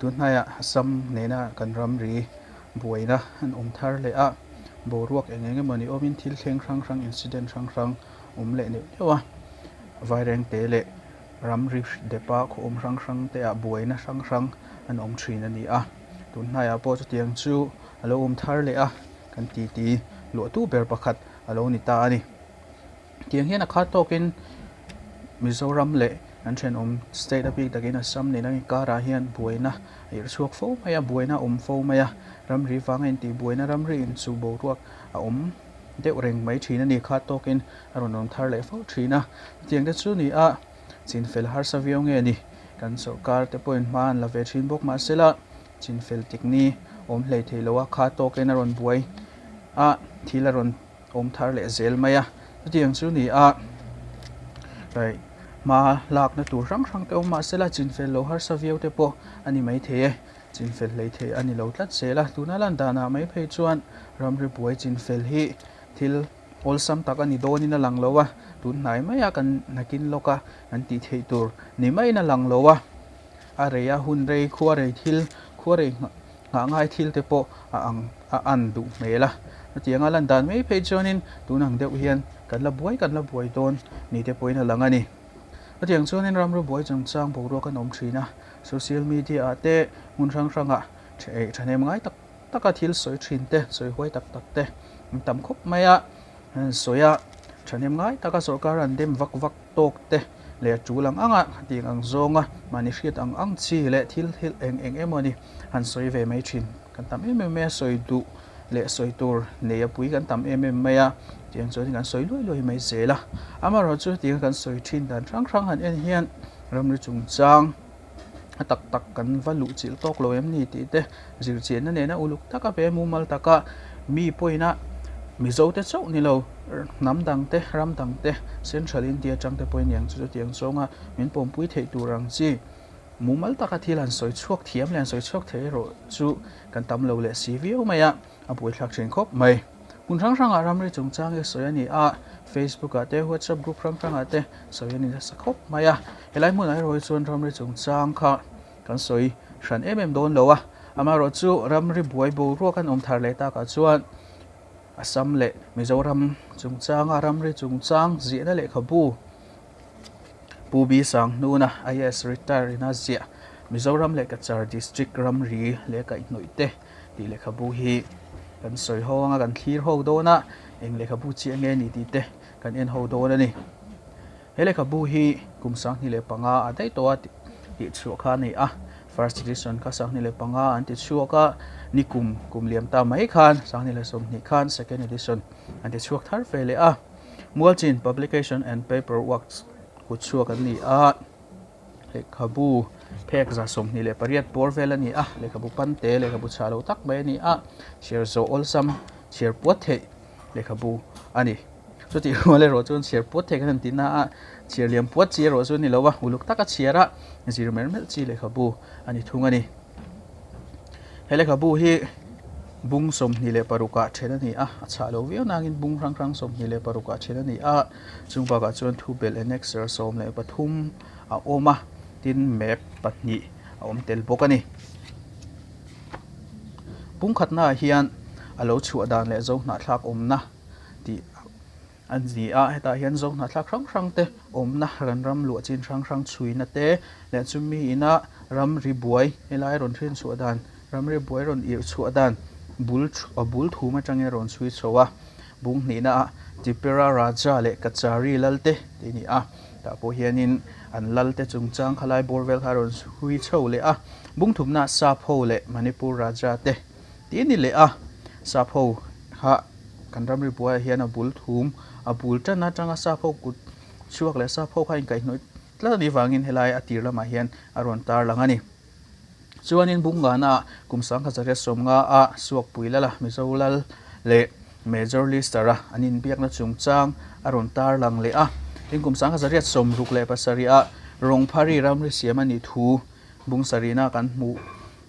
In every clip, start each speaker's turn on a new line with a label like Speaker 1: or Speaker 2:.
Speaker 1: Tunhnaiah Assam nena kan ramri buaina an awm thar leh a, boruak eng eng emaw ni awmin thil thleng hrang hrang incident hrang hrang awm leh neuh neuh a, Vairengte leh ramri depa khaw awm hrang hrang te ah buaina hrang hrang an awm thin a ni a, tunhnaiah pawh chutiang chu a lo awm thar leh a, kan titi luahtu ber pakhat a lo ni ta a ni. Tiang hian a khat tawkin Mizoram leh an thenawm state a bik takin Assam nena inkarah hian buaina a irh chhuak fo mai a, buaina a awm fo mai a, ramri vanga intih buaina ramri inchuh boruak a awm deuh reng mai thin a ni. Khat tawkin a rawn awm thar leh fo thin a, chutiang te chu ni a, chinfel harsa viau nge ni? Kan sorkar te pawhin hma an la ve thin bawk mahsela chinfel tik ni awm hlei thei lo a, khat tawkin a rawn buai a, thil a rawn awm thar leh zel mai a chutiang chu ni a raih hma lakna tur hrang hrang te awm mahsela chinfel lo harsa viau te pawh a ni maithei e chinfel hleithei a ni lo tlat zel a tuna lan danah mai phei chuan ramri buai chinfel hi thil awlsam tak a ni dawnin a lang lo a tun hnai maia kan nakin lawka kan tih theih tur ni maiin a lang lo a a rei a hun rei khua rei thil khua rei nghah nghah ngai thil te pawh a ang a an duh hmel a chutianga lan dan mai phei chuanin tun ang deuh hian kan la buai kan la buai dawn ni te pawhin a lang a ni chutiang chuanin ramri buai chungchang boruak an awm thin a social media ah te hmun hrang hrangah thahnem ngai tak taka thil sawi thin te sawi huai tak tak te an tam khawp mai a sawi a thahnem ngai taka sawrkar an dem vak vak tawk te leh a tul ang ang a tiang ang zawnga mahni hriat ang ang chi leh thil thil eng eng emaw ni han sawi ve mai thin kan tam em em mai a sawi duh leh sawi tur nei a pui kan tam em em mai a tiang chuan kan sawi luai luai mai zel a amaherawhchu hetiang kan sawi thin dan hrang hrang han en hian ramri chungchang a tak tak kan va luh chilh tawk lo em ni tih te zirchianna nena uluk taka ve mumal taka mi pawina Mizo te chauh ni lo hnam dang te ram dang te Central India atang te pawhin eng chu chutiang zawnga min pawmpui theih tur ang chi mumal taka thil han sawi chhuak thiam leh han sawi chhuak thei erawh chu kan tam lo leh si viau mai a a buaithlak thin khawp mai. Hmun hrang hrangah ramri chungchang hi sawi a ni a, Facebook ah te WhatsApp group hrang hrangah te sawi a ni nasa khawp mai a. Helai hmunah erawh hi chuan ramri chungchang kha kan sawi hran em em dawn lo a, amaherawhchu ramri buai boruak an awm thar leh takah chuan Assam leh Mizoram chungchanga ramri chungchang ziahna lehkhabu Pu B Sanghnuna IAS retire ina ziah Mizoram leh Cachar District ramri leh kaihhnawih te tih lehkhabu hi kan sawi ho anga kan thlir ho dawn a, eng lehkhabu chiah nge ni tih te kan en ho dawn a ni. He lehkhabu hi kum 2005 a daih tawh a tih chhuah kha a ni a, first edition kha 2005 an ti chhuak a, ni kum kum liam ta mai khan 2020 khan second edition an ti chhuak thar ve leh a. Mualchin Publication and Paper Works kut chhuak an ni a. Lehkhabu phek 28 bawr vel a ni a, lehkhabu pante lehkhabu chhah lo tak mai a ni a, chhiar zawh awlsam chhiar puat theih lehkhabu a ni. Chutih rual erawh chuan chhiar puat theih kan han tihna a, chhiar liam puat chi erawh chu a ni lo a, uluk taka chhiar a zir mer melh chi lehkhabu a ni thung a ni. He lehkhabu hi bung 26 ah then a ni a, a chhah lo viau nangin bung hrang hrang 26 ah then a ni a, chung bakah chuan thubelh annexure 13 a awm a, tin map pahnih a awm tel bawk a ni. Bung khatnaah hian a lo chhuah dan leh zo hnahthlak awmna tih a ni a, hetah hian zo hnahthlak hrang hrang te awmna ran ram luah chin hrang hrang chhuina te leh chumi ina ramri buai helai rawn hrin chhuah dan ramri buai rawn irh chhuah dan bul a bul thum atangin a rawn chhui chho a, bung hnihna ah Tipera Raja leh Kachari lal te tih a ni a, tah pawh hianin an lal te chungchang khalai bawr vel kha a rawn chhui chho leh a, bung thumna ah Sapho leh Manipur Raja te tih a ni leh a, Sapho kha. Kan ramri buaiah hian a bul thum a bul tan atanga sap ho kut chhuak leh sap ho kha inkaihhnawih tlat a nih vangin helai a tir lamah hian a rawn tar lang a ni. Chuanin Bungana ah kum 1950 a Suakpui Lala Mizo Lal leh Major Lister a an inbiakna chungchang a rawn tar lang leh a. Tin kum 1967 ah Rongphari ramri siam a nih thu bung sarihna kan hmuh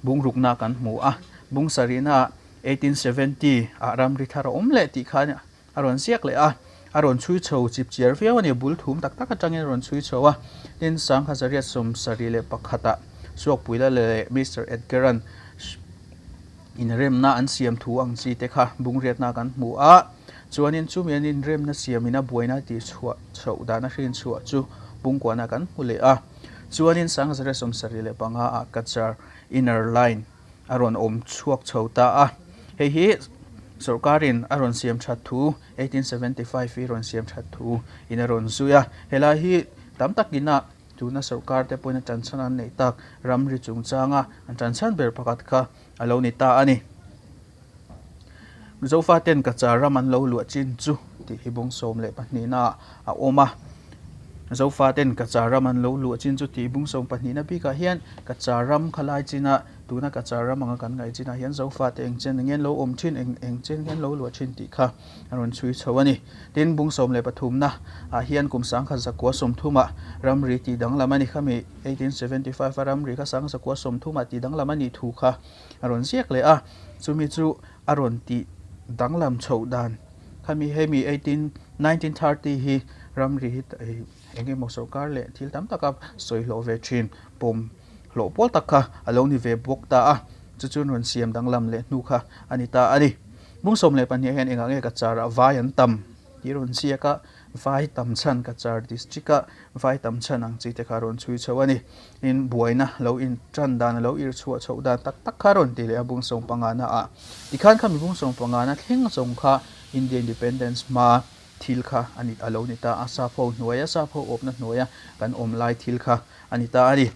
Speaker 1: bung rukna kan hmu a. Bung sarihna ah 1870 ah ramri thar a awm leh tih khan a rawn ziak leh a, a rawn chhui chho chip chiar viau a ni, bul thum tak tak atangin a rawn chhui chho a, tin 1971 ah Suakpuila leh Mister Edgar-a'n inremna an siam thu ang chi te kha bungriatna kan hmu a. Chuanin chumi an inremna siamin a buaina tihchhuah chhoh dan a hrinchhuah chu bungkuahna kan hmu leh a. Chuanin Sangzare 75 ah Cachar Inner Line a rawn awm chhuak chho ta a. Hei hi sorkarin a rawn siam that thu, 1875 hi rawn siam that thu in a rawn zui a. Helai hi tam takin a tuna sorkar te pawhin a tanchhan an neih tak ramri chungchanga an tanchhan ber pakhat kha a lo ni ta a ni. Zofaten Cachar ram an lo luah chin chu tih hi bung 12 na ah a awm a. Zofaten Cachar ram an lo luah chin chu tih bung 12 na bikah hian Cachar ram khalai china tuna Cachar ram anga kan ngaih chinah hian Zofate eng chen nge an lo awm thin eng eng chen nge an lo luah thin tih kha a rawn chhui chho a ni. Tin, bung 13 na ah hian kum 1930 ah ramri tih danglam a ni. Khami 1875 a ramri kha 1930 ah tih danglam a nih thu kha a rawn ziak leh a, chumi chu a rawn tih danglam chhoh dan khami hemi 1930 hi ramri hi eng emaw sorkar leh thil tam taka sawi hlawh ve thin pawm hlawh pawl tak kha a lo ni ve bawk ta a, chu chuan rawn siam danglam leh hnu kha a ni ta a ni. Bung 12 hian engah nge Cachar ah vai an tam tih a rawn ziak a, Vai tam chhan Cachar district a vai tam chhan ang chi te kha a rawn chhui chho a ni. Tin, buaina lo in tan dan a lo ir chhuah chhoh dan tak tak kha a rawn ti leh a bung 15 na ah. Tikhan khami bung 15 na thleng zawng kha India Independence hma thil kha a ni a lo ni ta a, sap ho hnuaia sap ho awpna hnuaia kan awm lai thil kha a ni ta a ni.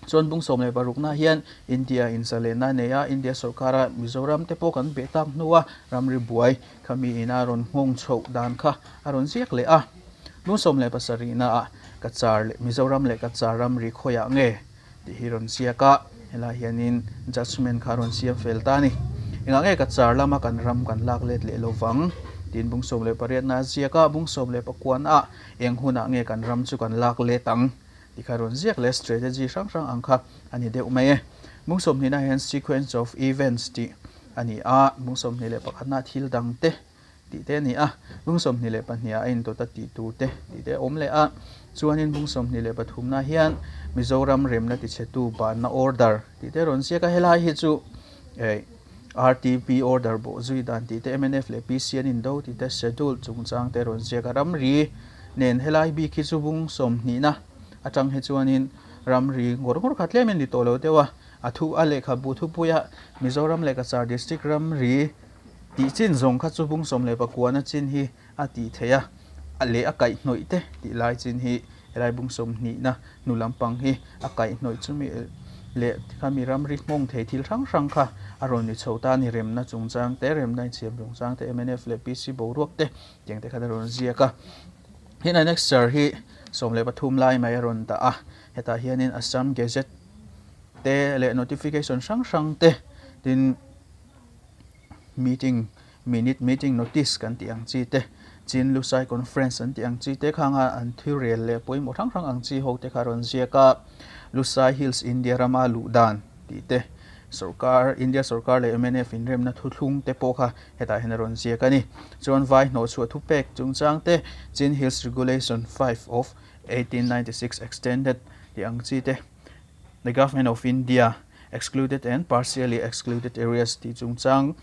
Speaker 1: Chuan bung 16 na hian India in zalena nei a, India sorkara Mizoram te pawh kan beh tak hnua ramri buai khami ina rawn nghawng chhoh dan kha a rawn ziak leh a. Bung 17 na ah Cachar leh Mizoram leh Cachar ramri khawiah nge tih hi rawn ziak a, helai hianin judgement kha a rawn siam fel ta a ni. Engah nge Cachar lama kan ram kan lak let leh lovang tiin bung 18 na a ziak a, bung 19 ah eng hunah nge kan ram chu kan lak let ang Ti kha rawn ziak leh strategy hrang hrang ang kha a ni deuh mai e. Bung 20 ah hian sequence of events tih a ni a, bung 21 ah thil dang te tih te a ni a, bung 22 ah a indawt a tih tur te tih te a awm leh a, chuanin bung 23 ah hian Mizoram remna tichhetu banna order tih te a rawn ziak a, helai hi chu eh RTP order bawh zui dan tih te, mnf leh PC an indo tih te, schedule chungchang te a rawn ziak a, ramri nen helai bik hi chu bung 20 na atang hi chuanin ramri ngawr ngawr kha tlem in ni tawh lo deuh a, a thu a lehkhabu thupuia Mizoram leh Cachar District ramri tih chin zawng kha chu bung 19 na chin hi a tih theih a, a leh a kaihhnawih te tih lai chin hi helai bung 20 na hnu lampang hi a kaihhnawih chumi leh khami ramri nghawng thei thil hrang hrang kha a rawn ni chho ta a ni, remna chungchang te, remna insiam chungchang te, mnf leh PC boruak te tiang te khan a rawn ziak a. Tin annexure hi 13 lai mai a rawn dah a, hetah hianin Assam Gazette te leh notification hrang hrang te tin meeting minute meeting notice kan tih ang chi te, Chin Lusai Conference an tih ang chi te khanga an thil rel leh pawimawh hrang hrang ang chi ho te kha a rawn ziak a, Lusai Hills India rama luh dan tih te, sorkar India sorkar leh mnf inremna thuthlung te pawh kha hetah hian a rawn ziak a ni. Chuan vai hnawhchhuah thupek chungchang te, Chin Hills Regulation 5 of 1896 Extended tih ang chi te, The Government of India Excluded and Partially Excluded Areas tih chungchang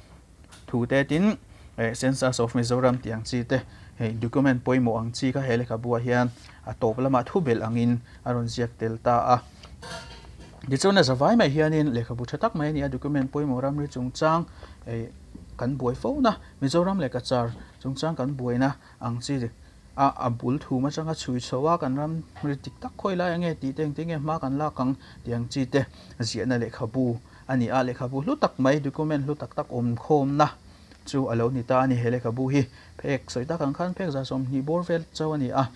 Speaker 1: thu te tin Census of Mizoram tih ang chi te hei document pawimawh ang chi kha he lehkhabu ah hian a tawp lamah thu belh angin a rawn ziak tel ta a. Tichuan a zavai mai hianin lehkhabu tha tak mai a ni a, document pawimawh ramri chungchang eh kan buai fo na Mizoram leh Cachar chungchang kan buaina ang chi a a bul thum atanga chhui chho a kan ramri dik tak khawi lai ang nge tih te engtin nge hma kan lak ang tih ang chi te ziahna lehkhabu a ni a, lehkhabu hlu tak mai document hlu tak tak awm khawmna chu a lo ni ta a ni. He lehkhabu hi phek sawi tak ang khan phek 20 bawr vel chauh a ni a,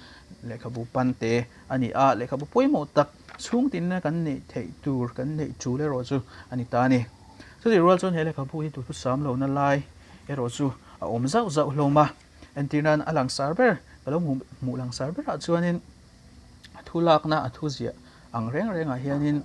Speaker 1: lehkhabu pante a ni a, lehkhabu pawimawh tak chhung tinna kan neih theih tur kan neih tul erawh chu a ni ta a ni. Chutih rual chuan he lehkhabu hi duhthusam lohna lai erawh chu a awm zauh zauh hlawm a, entir nan a langsar ber ka lo hmuh langsar berah chuanin a thu lakna a thu ziah ang reng rengah hianin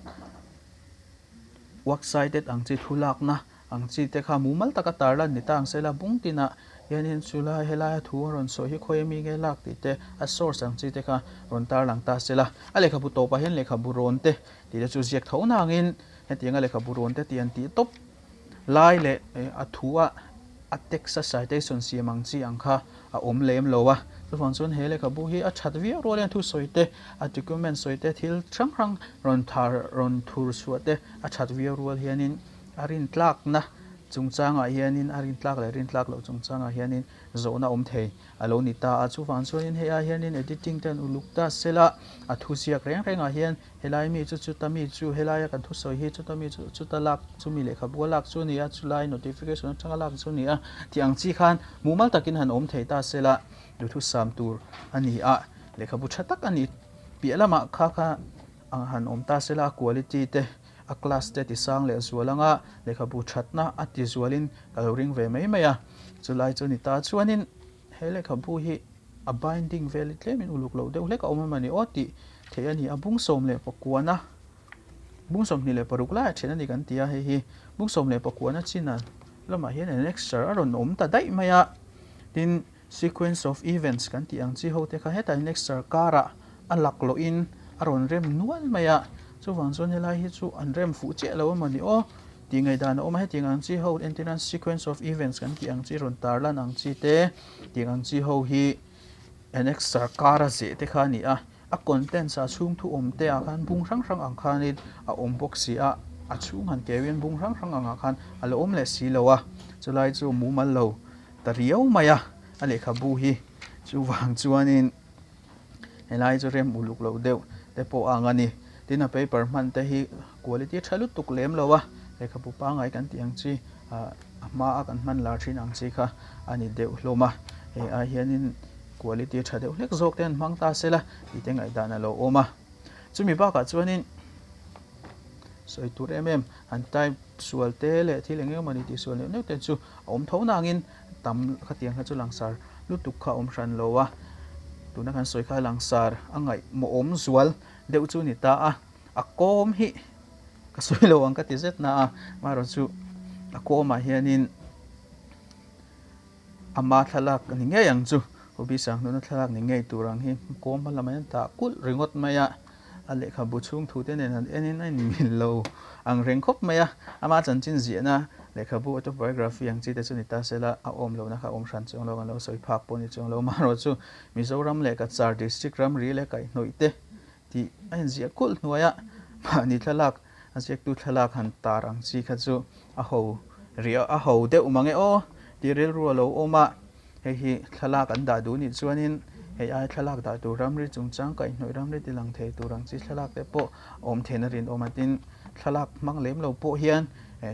Speaker 1: work sided ang chi thu lakna ang chi te kha mumal taka tarlan ni ta ang se la bung tinah. Hianin chulai helaia thu a rawn sawi hi khawi ami nge lak tih te a source ang chi te kha rawn tarlang ta se la. A lehkhabu tawpah hian lehkhabu rawn te tih te chu ziak tho nangin hetianga lehkhabu rawn te tih an tih tawp lai leh a thu a a text a citation siam ang chi ang kha a awm lem lo a. Chuvang chuan he lehkhabu hi a that viau rual hian thusawi te a document sawi te thil hrang hrang rawn thar rawn thur chhuah te a that viau rual hianin a rintlakna chungchangah hianin a rintlak leh rintlak loh chungchangah hianin zawhna awm thei a lo ni ta a. Chuvang chuanin hei ah hianin editing te an uluk ta sela a thuziak reng rengah hian helai mi chu chuta mi chu helaia kan thusawi hi chuta mi chu chuta lak chumi lehkhabu a lak chu a ni a, chulai notification atanga lak chu a ni a tih ang chi khan mumal takin han awm thei ta sela duhthusam tur a ni a. Lehkhabu tha tak a ni piah lamah kha kha han awm ta sela a quality te a class te ti sang leh zual anga lehkhabu thatna a ti zualin ka lo ring ve mai mai a. Chulai chu ni ta chuanin he lehkhabu hi a binding vel hi tlemin uluk loh deuh hlek a awm em a ni aw tih theih a ni. A bung 19a bung 26 laiah then a ni kan ti a, hei hi bung 19a china lamah hian annexure a rawn awm ta daih mai a. Tin, sequence of events kan tih ang chi ho te kha hetah hian annexure karah a laklawhin a rawn rem nual mai a. Chuvang chuan helai hi chu an rem fuh chiah lo emaw ni aw tih ngaihdan a awm a. Hetiang ang chi ho entirna sequence of events kan tih ang chi rawn tarlan ang chi te tih ang chi ho hi annexure kara zeh te kha a ni a. A contents ah chhung thu awm te ah khan bung hrang hrang ang khanin a awm bawk si a, a chhung han keu in bung hrang hrang angah khan a lo awm leh si lo a, chulai chu mumal lo ta riau mai a, a lehkhabu hi chuvang chuanin helai chu rem uluk loh deuh te pawh a ang a ni. Tin a paper hman te hi quality tha lutuk lem lo a, lehkhabu pangngai kan tih ang chi a hma a kan hman lar thin ang chi kha a ni deuh hlawm a, hei ai hianin quality tha deuh hlek zawk te an hmang ta sela tih te ngaihdan a lo awm a. Chumi bakah chuanin sawi tur em em han type sual te leh thil eng eng emawni tih sual neuh neuh te chu a awm tho nangin tam khatiang kha chu langsar lutuk kha a awm hran lo a, tuna kan sawi kha langsar a ngaihmawhawm zual deuh chu ni ta a, a kawm hi ka sawi lo ang ka ti zet na a, amaherawhchu a kawmah hianin Ama thlalak ni ngei ang chu, Hobby Sanghnuna thlalak ni ngei tur ang hi kawm hma lamah hian tah kulh ringawt mai a, a lehkhabu chhung thu te nen han enin a inmil lo ang reng khawp mai a, ama chanchin ziahna lehkhabu autobiography ang chi te chu ni ta sela a awm lohna kha a awm hran chuang lo, kan lo sawi phak pawh ni chuang lo, amaherawh chu Mizoram leh Cachar District ramri leh kaihhnawih te tih a inziah kulh hnuai a, mahni thlalak a ziaktu thlalak han tar ang chi kha chu a ho riah a ho deuh mang e aw tih rilru a lo awm a, hei hi thlalak an dah duh nih chuanin hei ai thlalak dah tur ramri chungchang kaihhnawih ramri ti lang thei tur ang chi thlalak te pawh a awm theihna rinawm a, tin thlalak hmang lem lo pawh hian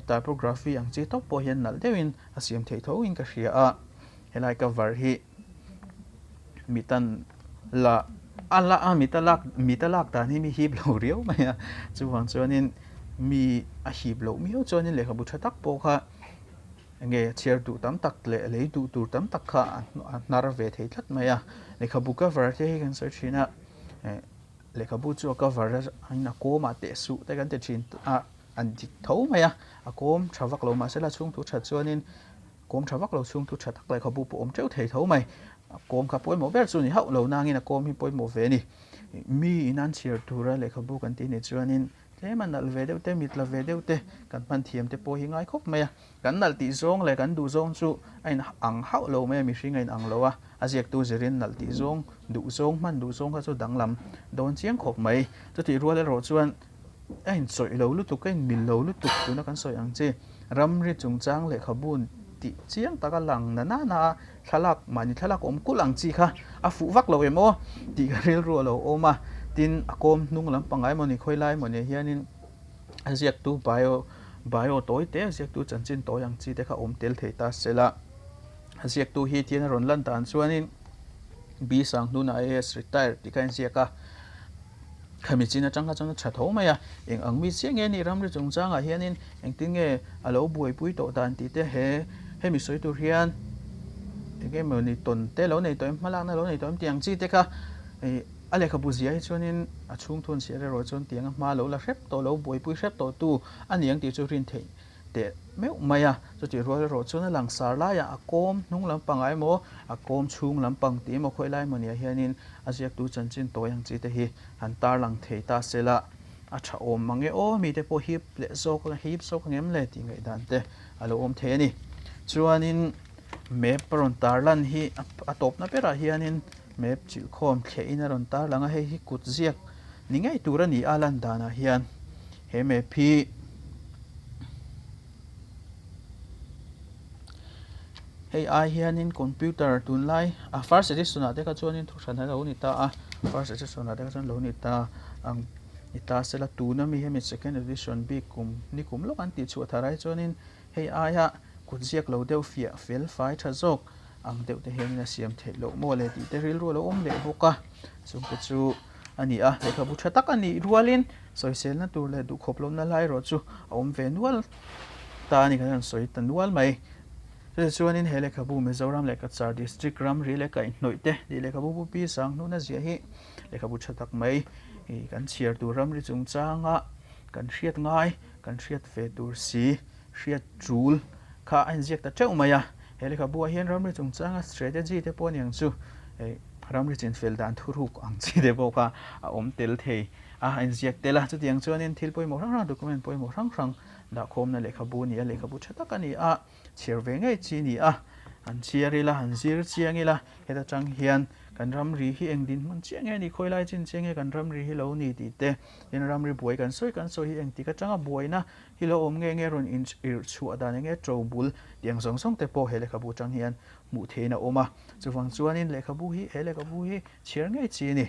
Speaker 1: typography ang chi tawp pawh hian nalh deuhin a siam theih tho in ka hria a, helai cover hi mitan la a la a mita lak mita lak dan hi mi hip lo riau mai a chuvang chuanin mi a hip loh miau chuanin lehkhabu tha tak pawh kha enge chhiar duh tam tak leh lei duh tur tam tak kha a hnar ve thei tlat mai a lehkhabu cover te hi kan sawi thin a eh lehkhabu chu a cover a in a kawm ah teh suh te kan ti thin a an dik tho mai a a kawm tha vak lo mahse la chhung thu that chuanin. Kawm tha vak lo chhung thu tha tak lehkhabu pawh awm teuh thei tho mai. A kawm kha pawimawh ber chu ni hauh lo nangin a kawm hi pawimawh ve a ni. Mi in an chhiar tura lehkhabu kan tih nih chuanin tlem a nalh ve deuh te, mit la ve deuh te kan hman thiam te pawh hi ngai khawp mai a. Kan nalh tih zawng leh kan duh zawng chu a in ang hauh lo mai a, mihring a in ang lo a. A ziaktu zirin nalh tih zawng, duh zawng, hman duh zawng kha chu danglam dawn chiang khawp mai. Chutih rual erawh chuan a inchawih lo lutuk, a inmil lo lutuk tuna kan sawi ang chi. Ramri chungchang lehkhabu tih chiang taka lang na na na a thlalak, mahni thlalak awm kulh ang chi kha a fuh vak lo em aw tih ka rilru a lo awm a. Tin, a kawm hnung lam pangngai mawni khawi lai mawni hianin a ziaktu bio, bio tawi te, a ziaktu chanchin tawi ang chi te kha awm tel thei ta se la. A ziaktu hi tian a rawn lan dan chuanin B Sanghnuna IAS retired tih kha a inziak a. Khami chin atang kha chuan a tha tho mai a, eng ang mi chiah nge ni ramri chungchangah hianin engtin nge a lo buaipui tawh dan tih te he hemi sawi tur hian eng emaw ni tawn te lo nei tawh em hmalakna lo nei tawh em tih ang chi te kha ih a lehkhabu zia hi chuanin a chhung thu an chhiar erawh chuan tianga hma lo la hrep tawh lo buaipui hrep tawh tu a ni ang tih chu rin theih teh meuh mai a, chutih rual erawh chuan a langsar laiah a kawm hnung lampangah emaw a kawm chhung lampang tih emaw khawi lai emaw niah hianin a ziaktu chanchin tawi ang chi te hi han tarlang thei ta se la a tha awm mang e aw mite pawh hip leh zawk a hip zawk ang em le tih ngaihdan te a lo awm thei a ni. Chuanin map a rawn tarlan hi a tawpna berah hianin map chilhkhawm thlehin a rawn tarlang a, hei hi kut ziak ni ngei tur a ni a lan danah hian he map hi hei ai hianin computer tunlai a first edition ah te kha chuanin thuhran a lo ni ta a, first edition ah te kha chuan lo ni ta ang ni ta sela tuna mi hemi second edition bik kum ni kum lawk an tih chhuah thar ai chuanin hei aia kut ziak lo deuh fiah fel fai tha zawk ang deuh te hianin a siam theih loh maw le tih te rilru a lo awm leh bawk a, chungte chu a ni a, lehkhabu tha tak a nih rualin sawiselna tur leh duhkhawp lohna lai erawh chu a awm ve nual ta a ni kan rawn sawi ta nual mai. Chutah chuanin he lehkhabu Mizoram leh Cachar District ramri leh kaihhnawih te tih lehkhabu Pu Pi Sanghnuna ziah hi lehkhabu tha tak mai kan chhiar tur ramri chungchanga kan hriat ngai kan hriat ve tur si hriat tul kha a inziak ta teuh mai a. He lehkhabuah hian ramri chungchanga strategy te pawh aniang chu ramri chinfel dan thuruk ang chi te pawh kha a awm tel thei a, a inziak tel a. Chutiang chuanin thil pawimawh hrang hrang, document pawimawh hrang hrang dahkhawmna lehkhabu a ni a, lehkhabu tha tak a ni a, chhiar ve ngei chi a ni a. Han chhiar ila, han zir chiang ila, heta tang hian kan ramri hi eng dinhmun chiah nge ni, khawi lai chin chiah nge kan ramri hi lo ni tih te, tin ramri buai kan sawi kan sawi hi engtik atanga buaina Hi lo awm nge nge rawn inchirh chhuah dan enge to bul tih ang zawng zawng te pawh he lehkhabu atang hian hmuh theihin a awm a. Chuvang chuanin lehkhabu hi he lehkhabu hi chhiar ngei chi a ni.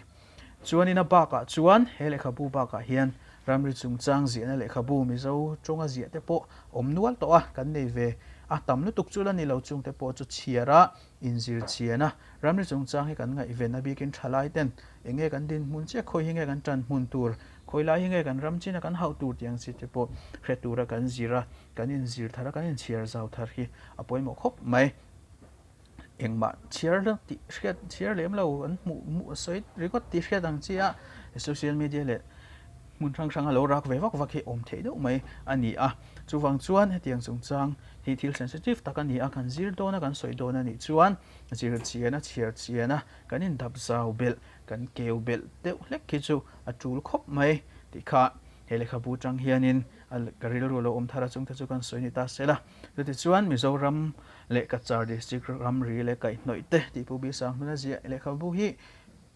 Speaker 1: Chuanin a bakah chuan he lehkhabu bakah hian ramri chungchang ziahna lehkhabu Mizo tawnga ziah te pawh awm nual tawh a, kan nei ve a, tam lutuk chu la ni lo chung te pawh chu chhiar a inzir chian a. Ramri chungchang hi kan ngaihven a bikin thalai ten enge kan dinhmun chiah khawi hi nge kan tan hmun tur Khawi lai hi nge kan ram chin a kan hauh tur tih ang chi te pawh hre tura kan zir a, kan inzir thar a, kan inchhiar zau thar hi a pawimawh khawp mai. Engmah chhiar lo tih hriat chhiar lem lo an hmuh hmuh a sawi ringawt tih hriat ang chi a, social media leh hmun hrang hrang a lo rak ve vak vak hi awm theih deuh mai a ni a. Chuvang chuan hetiang chungchang hi thil sensitive tak a ni a, kan zir dawn a kan sawi dawn a nih chuan zir chian a chhiar chian a kan indap zau belh Kan keu belh deuh hlek khi chu a tul khawp mai tih kha he lehkhabu tang hianin a ka rilru a lo awm thar a chungte chu kan sawi ni ta se la. Chutichuan Mizoram leh Cachar District ramri leh kaihhnawih te tih Pu Bi Sanghnuna ziah lehkhabu hi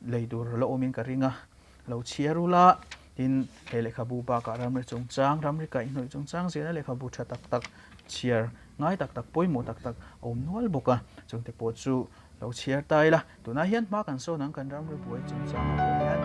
Speaker 1: lei tur la awmin ka ring a, lo chhiar ula tin he lehkhabu bakah ramri chungchang, ramri kaihhnawih chungchang ziahna lehkhabu tha tak tak chhiar ngai tak tak pawimawh tak tak a awm nual bawk a, chungte pawh chu Lo chhiar ta ila, tunah hian hma kan sawn ang kan ramri buai chungchangah pawh hian.